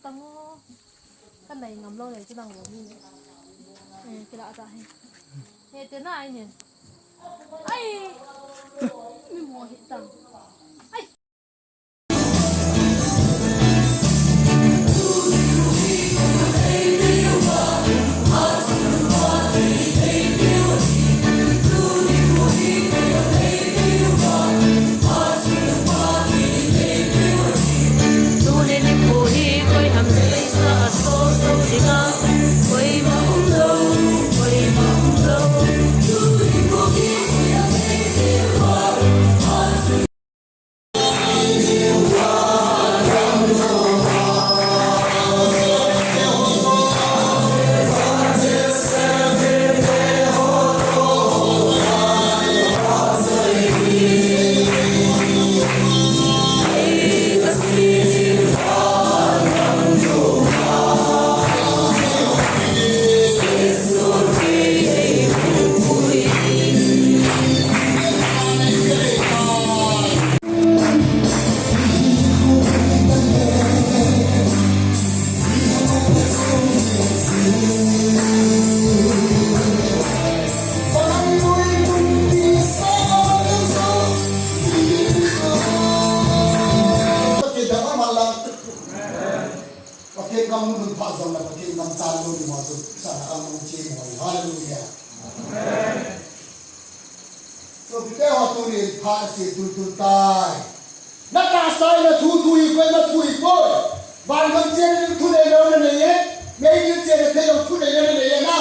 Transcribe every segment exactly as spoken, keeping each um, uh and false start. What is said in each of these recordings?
Tango. Ka nai ngam lou le, chu nang lou ni. Eh, kila ta he. He, te na ai ni. Ai. Mi mo hi tang. Ai. Pathen gam mun pha jong le Pathen gam chan lou ding ho chu sana kam lou che mo. Hallelujah. So, pite ho tunin pha na che tul tul tai. Na tahsa in na thu thu hi poi, na thu hi poi. Van gam chen thu nei lou na nei e. Mei gam chen na thei lou thu nei lou na nei e na.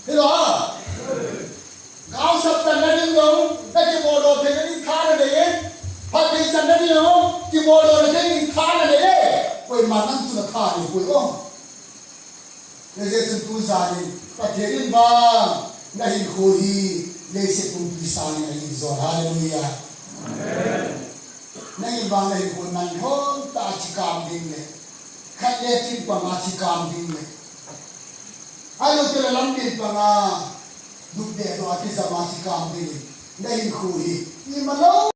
Hello ha. Gaosap channa ding jong, na kibol lou theina ding tha na nei e. Phatthei channa ding jong, kibol lou na thei ding tha na nei e. Koima nang chu na tha nei poi o. Hijeh chun tujan in, Pathen in vang, na hinkho hi, leiset pumpi sangin ahin jol. Hallelujah. Amen. Nangin vang na hinkho nang hon tah a chikam ding le, khat le tin panga chikam ding le, ahilou le lam tin panga, dupdeh doh a kijam a chikam ding le, na hinkho hi, ima lou